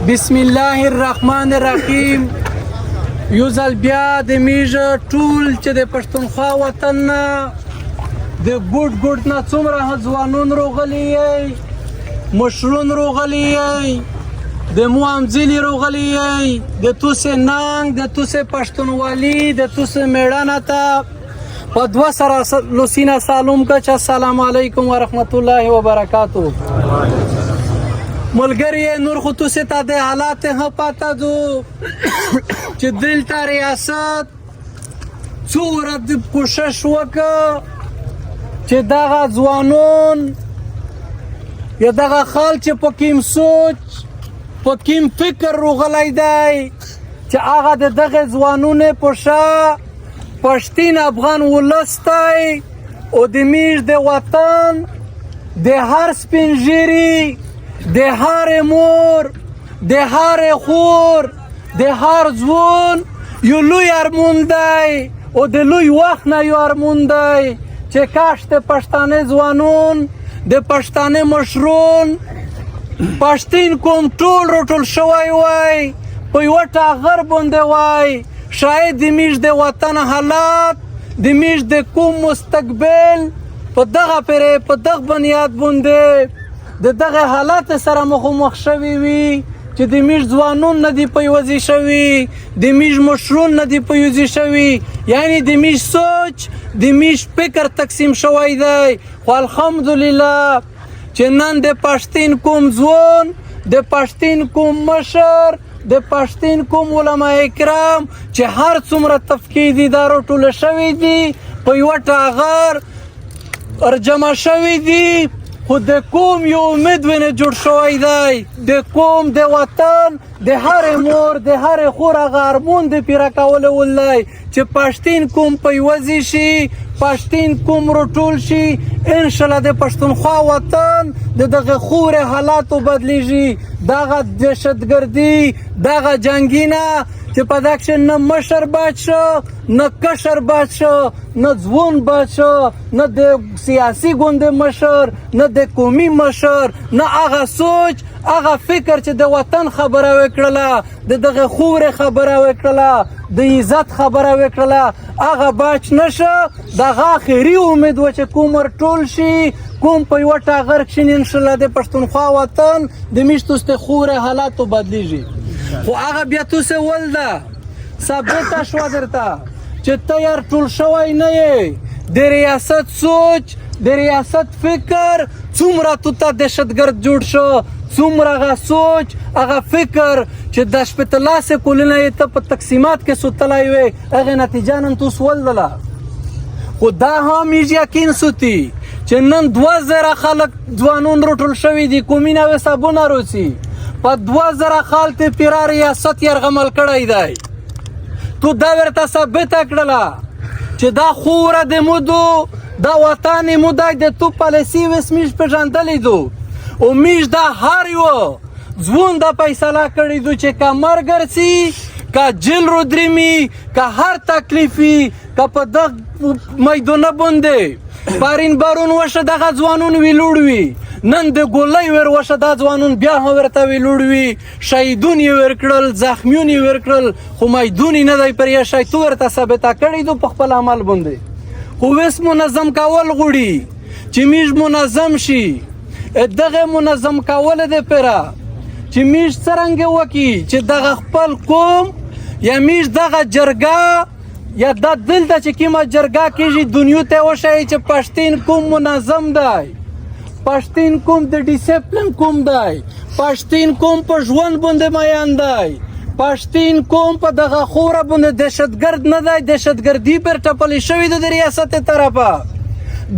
بسم الله الرحمن الرحیم. یو ځل بیا د میږ ټول چې د پښتونخوا وطن نه د ګوټ ګوټ نه څومره ځوانون روغلي یئ، مشرون روغلي یئ، د مو همځلي روغلي یئ، د توسې ننګ، د توسې پښتونولي، د توسې مېړانه ته په دوه سره لوسینه سالم کچ. السلام علیکم ورحمت الله وبرکاتو. ملګری، نور خو توسې ته د حالات هم پاته دو چې دلته ریاست څو ورځې کوشش وکړ چې دغه ځوانون یا دغه خال چې په کیم سوچ، په کیم فکر روغلی دی، چې هغه د دغه ځوانونو په شا پښتین افغان ولس دی او د میږ د وطن د هر سپین ږیري، د هر مور، د هر خور، د هر ځوان یو لوی ارمون دی او د لوی وخت نه یو ارمون دی چې کاش د پښتانه ځوانون، د پښتانه مشرون، پښتین کوم ټول روټول شوی وای، په یوه ټاغر باندې وای، شاید د میږ د وطن حالات، د میږ د کوم مستقبل په دغه پرې په دغه بنیاد باندې د دغه حالات سره مخ مخ شوی وي چې د میږ ځوانون نه دی پیوځي شوي، د میږ مشرون نه دی پیوځي شوي، یعنی د میږ سوچ، د میږ فکر تقسیم شوی دی. خو الحمدلله چې نن د پښتین کوم ځوان، د پښتین کوم مشر، د پښتین کوم علما کرام چې هر څومره تفکیک دي، دا ټول شوي دي، په یوه ټاغر جمع شوي دي، خو د کوم یو امید ونه جوړ شوی دی. د کوم د وطن د هرې مور، د هرې خور هغه ارمون د پیره کولو ولای چې پښتین کوم پیوځي شي، پښتین کوم روټول شي، انشاءالله د پښتونخوا وطن د دغه خورې حالاتو بدلیږي. دغه دهشتګردي، دغه جنګینه چې په دا کښې نه مشر بچ شو، نه کشر بچ شو، نه ځوان بچ شو، نه د سیاسي ګوند مشر، نه د قومي مشر، نه هغه سوچ، هغه فکر چې د وطن خبره وکړله، د دغه خورې خبره وکړله، د عزت خبره وکړله، هغه بچ نشه. دغه اخري امید و چې کوم ټول شي، کوم په یوه ټاغر کښېني، انشاءالله د پښتونخوا وطن د میشتوس د خورې حالاتو بدلیږي. خو هغه بیا توسې ولده ثابته شوه درته چې ته یار ټول شوی نه یې. د ریاست سوچ، د ریاست فکر څومره تو ته دهشتګرد جوړ شو، څومره هغه سوچ، هغه فکر چې د شپېته لاسې کلونه یې ته په تقسیمات کې سوتلی وې، هغې نتیجه نن توس ولدله. خو دا هم یې یقین سوتی چې نن 2000 خلک ځوانون روټول شوي دي، کومي نه حسابونه روسي، په 2000 خال ته پیرا ریاست یرغمل کړی دی. تو دا ورته ثابته کړله چې دا خوره د مودو، دا وطن مو دی، د تو پالیسي وس میږ پېژندلې دو او میږ دا هر یو ځوان دا فیصله کړې دو چې که مرګ رسي، که جیل رو درمي، که هر تکلیفي، که په دغه میدونه باندې پارین بارون وشه، دغه ځوانون ویلوړ وي. نن د ګولۍ ور وشه، دا ځوانون بیا هم ورته ویلوړ وي. شهیدون یې ورکړل، زخمیون یې ورکړل، خو میدون یې نه دی پر یې شیطو ورته ثابته کړی دو په خپل عمل باندې. خو وس منظم کول غوړي چې میږ منظم شي. دغه منظم کول د پیرا چې میږ څرنګه وکي چې دغه خپل قوم یا میږ دغه جرګه یا دا دلته چې کومه جرګه کېږي، دنیا ته وښایي چې پښتین کوم منظم دی، پښتین کوم د ډیسپلین کوم دی، پښتین کوم په ژوند باندې میان دی، پښتین کوم په دغه خوره باندې دهشتګرد نه دی، دهشتګردي پر ټپلې شوې ده د ریاست طرفه.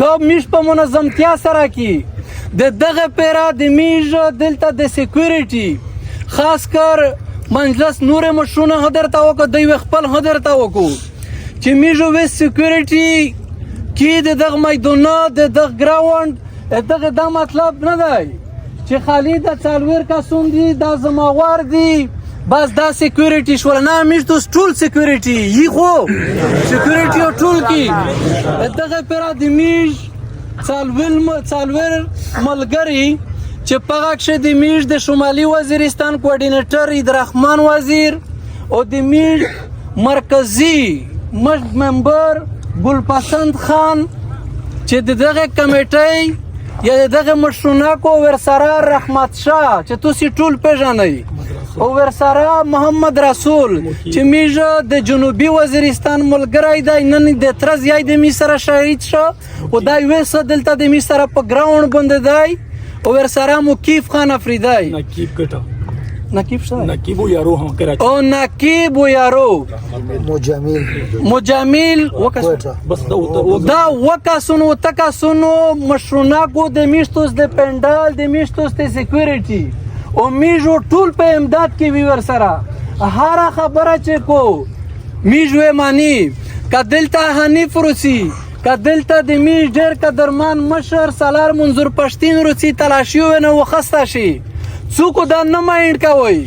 دا میږ په منظمتیا سره کی د دغه پیرا د میږ دلته د سکیورټي خاص کر مجلس نور مشرونه هدرته وکړو، دوی خپل هدرته وکړو چې میږ وې سکیورټي کې د دغه میدانه، د دغه ګراوند. دغه دا مطلب نه دی چې خالي د څلوېر کسون دي، دا زماوار دي، بس دا سکیورټي شول. نه، میږ ټول سکیورټي یي، خو سکیورټي ټول کی دغه پیرا د میږ څلوېر ملګري چې پغه کښې د میژ د شمالي وزیرستان کوارډینیټر عیدرحمان وزیر او د میژ مرکزی مشد ممبر ګل پسند خان چې د دغه کمیټۍ یا د دغه مشروناکو ورسره رحمت شاه چې تاسو ټول پیژنئ او ورسره محمد رسول چې میژ د جنوبي وزیرستان ملګری دی، نن د ترز یای د می سره شهید شو او دا ویسه دلته د می سره په ګراوند باندې دی. او ورسره مکیف خان افریدی، نقیب کټا، نقیب شه، نقیب یارو هم کراچي او نقیب یارو مجمیل، مجمیل وکس بس دا دا وکاسونو تکاسونو مشروناکو د میشتوس د پندال د میشتوس د سکیورټي او میژو ټول په امداد کې وی. ور سره هر خبره چې کو میژو مانی، که دلته حنیف روسی، که دلته د میژ ډېر قدرمان مشر سالار منظور پښتین روسی، تلاشي ونه وخسته شي. څوک دا نه مایند کوي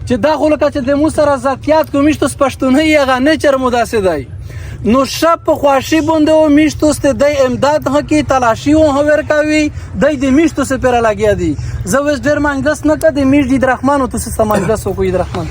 چې دا خو لکه چې د مو سره ذاتیات کو میشتوس پښتوني هغه نه چر مو داسې دی. نو شپ په خواشي باندې او میشتوس ته د امداد هکی تلاشي و هور کوي د دې میشتوس پر لګیا دي. زه وس ډېر منګس نه کده میش دي درحمان او تاسو سمنګس وکړي درحمان.